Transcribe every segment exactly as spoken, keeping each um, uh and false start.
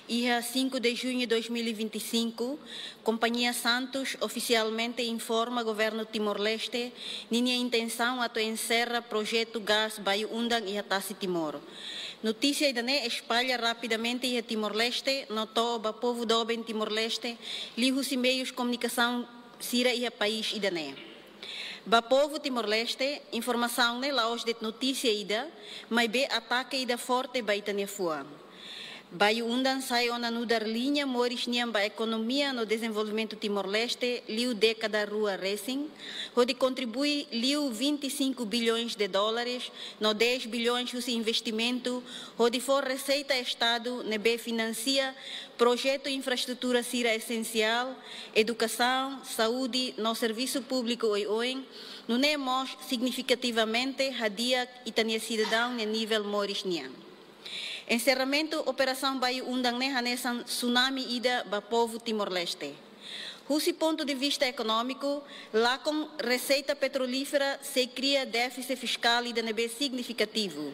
Iha cinco de junho de dois mil e vinte e cinco, Kompañia Santos ofisialmente informa governu Timor-Leste ninia intensaun atu enserra projetu gás Bayu Undan iha tasi Timor. Notísia ida-ne'e espalla rapidamente iha Timor-Leste, no to'o ba povu doben Timor-Leste liuhusi meius komunikasaun sira iha país ida-ne'e. Ba povu Timor-Leste, informasaun ne'e la'ós de'it notísia ida, maibé atake ida forte ba ita-nia fuan. Bayu Undan sai ona nu'udar liña moris nian ba ekonomia no dezenvolvimentu Timor-Leste liu dékada rua resin, hodi kontribui liu vinte e cinco bilhões de dólares no dez bilhões husi investimentu, hodi fó reseita Estadu ne'ebé finansia projetu infraestrutura sira esensiál, edukasaun, saúde no servisu públiku oioin, nune'e mós signifikativamente hadi'a ita-nia sidadaun nia nivel moris nian. Enserramentu operasaun Bayu Undan ne'e hanesan tsunami ida ba povu Timor-Leste. Husi pontu de vista ekonómiku, lakon reseita petrolífera sei kria défise fiskál ida ne'ebé signifikativu.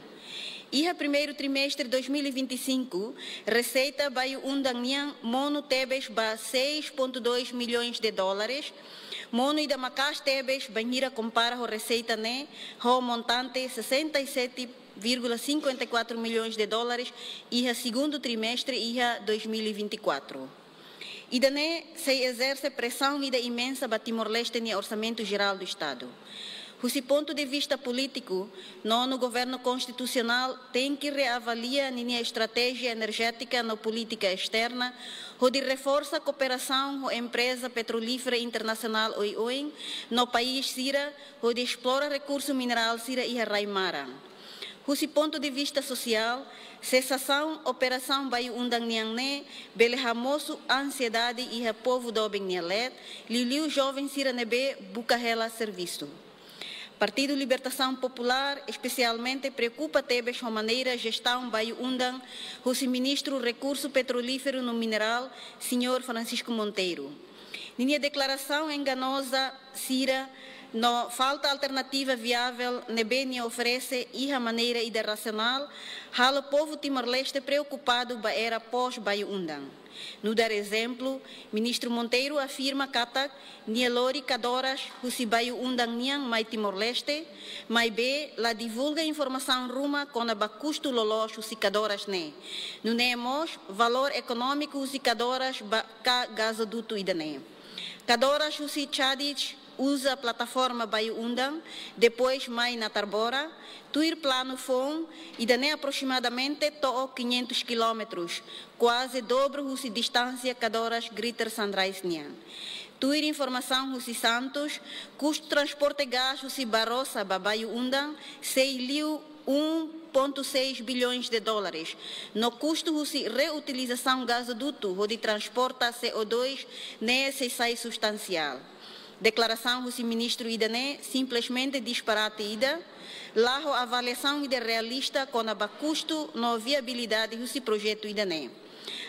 Iha primeiru trimestre dois mil e vinte e cinco, reseita Bayu Undan nian monu tebes ba seis ponto dois milhões de dólares, monu ida maka'as tebes bainhira kompara ho reseita ne'e ho montante sessenta e sete vírgula cinquenta e quatro milhões de dólares iha segundu trimestre iha dois mil e vinte e quatro. Ida-ne'e sei ezerse presaun ida imensa ba Timor-Leste nia Orsamentu Jerál do Estadu. Husi pontu de vista polítiku, nonu governu konstitusionál tenke reavalia ninia estratéjia enerjétika no polítika esterna, hodi reforsa kooperasaun ho empreza petrolífera internasionál oioin no país sira, hodi esplora rekursu minerál sira iha rai-maran. Husi pontu de vista sosiál, sesasaun operasaun Bayu Undan nian ne'e bele hamosu ansiedade iha povu doben nia leet, liuliu joven sira ne'ebé buka hela servisu. Partidu Libertasaun Populár espesialmente preokupa tebes ho maneira jestaun Bayu Undan husi Ministru Rekursu Petrolíferu no Minerál, señór Francisco Monteiro. Ninia deklarasaun enganoza sira no falta alternativa viável ne'ebé nia oferese iha maneira ida rasionál, halo povu Timor-Leste preokupadu ba era pós Bayu Undan. Nu'udar ezemplu, Ministru Monteiro afirma katak nia lori kadoras husi Bayu Undan nian mai Timor-Leste, maibé la divulga informasaun ruma kona-ba kustu loloos husi kadoras ne'e. Nune'e mós valór ekonómiku husi kadoras ba ka gazodutu ida-ne'e. Kadoras husi Chadich uza plataforma Bayu Undan, depois mai Natarbora, tuir planu foun, ida-ne'e aproximadamente to'o quinhentos quilómetros, kuaze dobru husi distánsia kadoras Greater Sunrise nian. Tuir informasaun husi Santos, kustu transporte gás husi Barossa ba Bayu Undan sei liu um ponto seis bilhões de dólares, no kustu husi reutilizasaun gazodutu hodi transporta C O dois ne'e sei sai substansiál. Deklarasaun husi ministru ida-ne'e simplesmente disparate ida, la ho avaliasaun ida realista kona-ba kustu no viabilidade husi projetu ida-ne'e.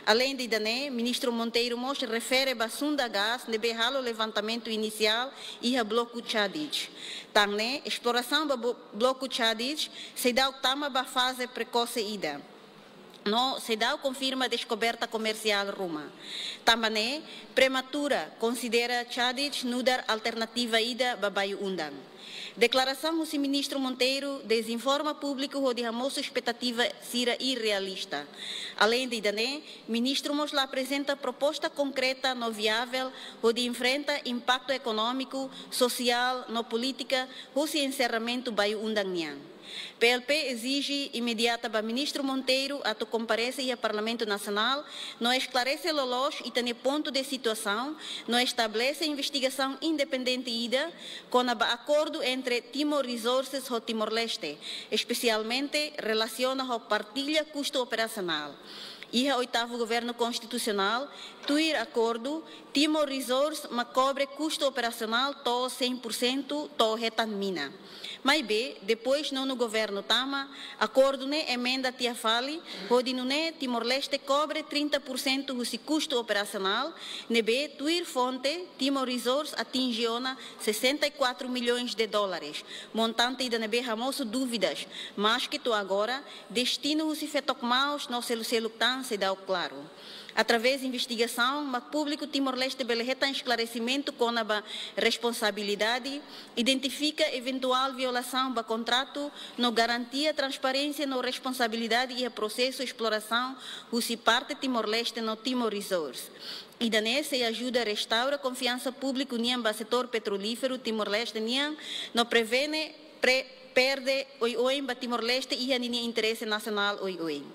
Aleinde ida-ne'e, Ministru Monteiro mós refere ba Sunda Gas ne'ebé halo levantamentu inisiál iha bloku Chadich. Tan ne'e, esplorasaun ba bo-, bloku Chadich seidauk tama ba faze prekose ida. No seidauk konfirma deskoberta komersiál ruma. Tanba ne'e, prematura konsidera Chadich nu'udar alternativa ida ba Bayu Undan. Deklarasaun husi Ministru Monteiro dezinforma públiku hodi hamosu espetativa sira irrealista. Aleinde ida-ne'e, ministru mós la aprezenta proposta konkreta no viável hodi enfrenta impaktu ekonómiku, sosiál no polítika husi enserramentu Bayu Undan nian. P L P ezije imediata ba Ministru Monteiro atu komparese iha Parlamentu Nasionál, no esklarese loloos ita-nia pontu de situasaun, no estabelese investigasaun independente ida kona-ba akordu entre Timor Resources ho Timor-Leste, espesialmente relasiona ho partilla kustu operasionál. Iha oitavu governu konstitusionál, tuir akordu, Timor Resources mak kobre kustu operasionál to'o cem por cento to'o hetan mina. Maibé, depois nonu governu tama, akordu ne'e emenda tiha fali, hodi nune'e Timor-Leste kobre trinta por cento husi kustu operasionál, ne'ebé tuir fonte, Timor Resources atinje ona sessenta e quatro milhões de dólares, montante ida ne'ebé hamosu dúvidas, maske to'o agora, destinu husi feto kmaus no selu-seluk tan seidauk klaru. Através investigasaun, mak públiku Timor-Leste bele hetan esklaresimentu kona-ba responsabilidade, identifika eventuál violasaun ba kontratu, no garantia transparénsia no responsabilidade iha prosesu esplorasaun husi parte Timor-Leste no Timor Resources. Ida-ne'e sei ajuda restaura konfiansa públiku nian ba setór petrolíferu Timor-Leste nian, no prevene pre-, perde oioin ba Timor-Leste iha ninia interese nasionál oioin.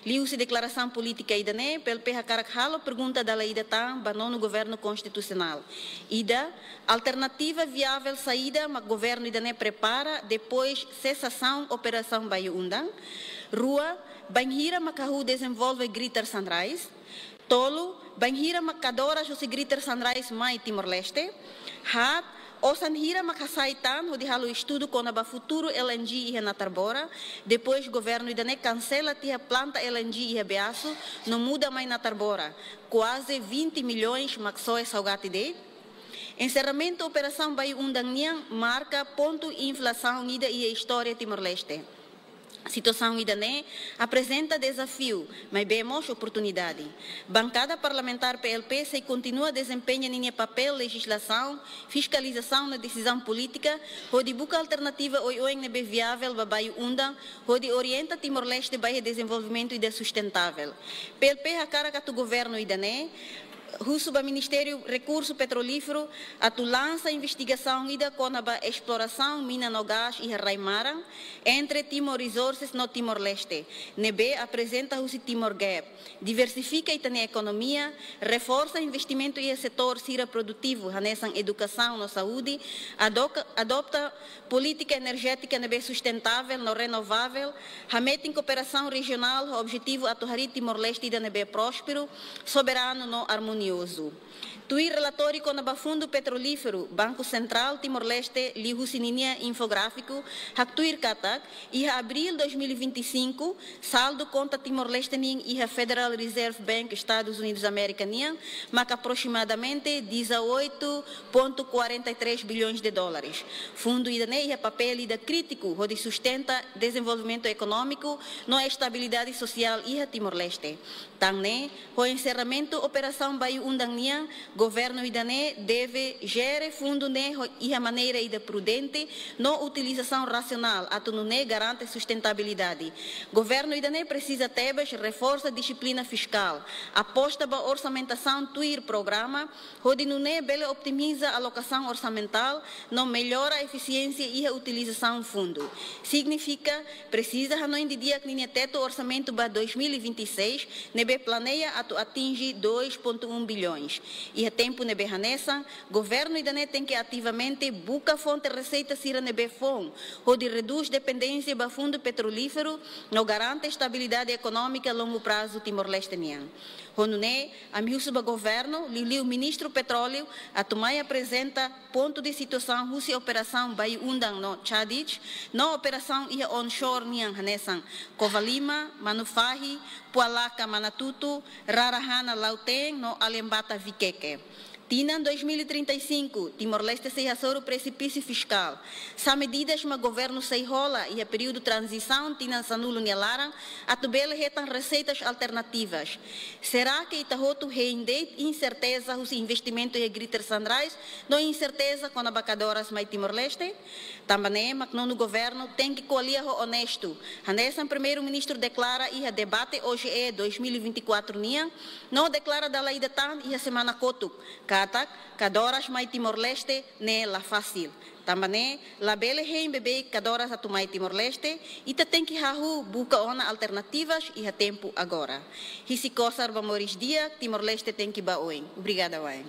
Liuhusi deklarasaun polítika ida-ne'e, P L P hakarak halo pergunta dala ida tan ba nonu governu konstitusionál. Ida, alternativa viável saida mak governu ida-ne'e prepara depois sesasaun operasaun Bayu Undang? Rua, bainhira mak hahú dezenvolve Greater Sunrise? Tolu, bainhira mak kadoras husi Greater Sunrise mai Timor-Leste? Haat, osan hira mak hasai tan hodi halo estudu kona-ba futuru L N G iha Natarbora, depois governu ida-ne'e kansela tiha planta L N G iha Beaçu, no muda mai Natarbora, kuaze vinte milhões mak soe saugati de'it? Enserramentu operasaun Bayu Undang nian marka pontu inflesaun ida iha istória Timor-Leste. Situasaun ida-ne'e aprezenta dezafiu, maibé mós oportunidade. Bankada parlamentár P L P sei kontinua dezempeña ninia papél lejislasaun, fiskalizasaun no desizaun polítika, hodi buka alternativa oioin ne'ebé viável ba Bayu Undang, hodi orienta Timor-Leste ba iha dezenvolvimentu ida sustentável. P L P hakarak atu governu ida-ne'e husu ba Ministériu Rekursu Petrolíferu atu lansa investigasaun ida kona-ba esplorasaun mina no gás iha rai-maran entre Timor Resources no Timor-Leste, ne'ebé aprezenta husi Timor Gap, diversifika ita-nia ekonomia, reforsa investimentu iha setór sira produtivu, hanesan edukasaun no saúde, adoka-, adopta polítika enerjétika ne'ebé sustentável no renovável, hametin kooperasaun rejionál ho objetivu atu harii Timor-Leste ida ne'ebé prósperu, soberanu no armoniozu. Tuir relatóriu kona-ba Fundu Petrolíferu, Banku Sentrál Timor-Leste, liuhusi ninia infográfiku, haktuir katak, iha abríl dois mil e vinte e cinco, saldu konta Timor-Leste nian iha Federal Reserve Bank Estadus Unidus Amérika nian, maka aproximadamente dezoito ponto quarenta e três bilhões de dólares. Fundu ida-ne'e iha papél ida krítiku hodi sustenta dezenvolvimentu ekonómiku no estabilidade sosiál iha Timor-Leste. Tan ne'e, ho enserramentu operasaun Bayu Undang nian, governu ida-ne'e deve jere fundu ne'e ho iha maneira ida prudente no utilizasaun rasionál atu nune'e garante sustentabilidade. Governu ida-ne'e presiza tebes reforsa dixiplina fiskál, aposta ba orsamentasaun tuir programa, hodi nune'e bele otimiza alokasaun orsamentál no mellora efisiénsia iha utilizasaun fundu. Signifika, presiza hanoin didi'ak ninia tetu orsamentu ba dois mil e vinte e seis, ne'ebé planeia atu atinje dois ponto um bilhões. Iha tempu ne'ebé hanesan, governu ida-ne'e tenke ativamente buka fonte reseita sira ne'ebé foun, hodi redús dependénsia ba Fundu Petrolíferu no garante estabilidade ekonómika longu prazu Timor-Leste nian. Ho nune'e, ami husu ba governu, liuliu Ministru Petróleu, atu mai aprezenta pontu de situasaun husi operasaun Bayu Undang no Chadich, no operasaun iha onshore nian hanesan Covalima, Manufahi, Pualaka, Manatuto, Rarahana, Lautém, no Alembata, Viqueque. Tinan dois mil e trinta e cinco, Timor-Leste sei hasoru presipísiu fiskál. Sá medidas mak governu sei hola iha períodu tranzisaun tinan sanulu nia laran atu bele hetan reseitas alternativas? Será que ita hotu hein de'it inserteza husi investimentu iha Greater Sunrise no inserteza kona-ba kadoras mai Timor-Leste? Tanba ne'e mak nonu governu tenke ko'alia ho onestu. Hanesan Primeiru-Ministru deklara iha debate O G E dois mil e vinte e quatro nian, no deklara dala ida tan iha semana kotuk, katak kadoras mai Timor-Leste ne'e la fasil. Tanba ne'e, labele hein beibeik kadoras atu mai Timor-Leste, ita tenke hahú buka ona alternativas iha tempu agora. Hisik kosar ba moris di'ak, Timor-Leste tenke ba oin. Obrigada wa'in.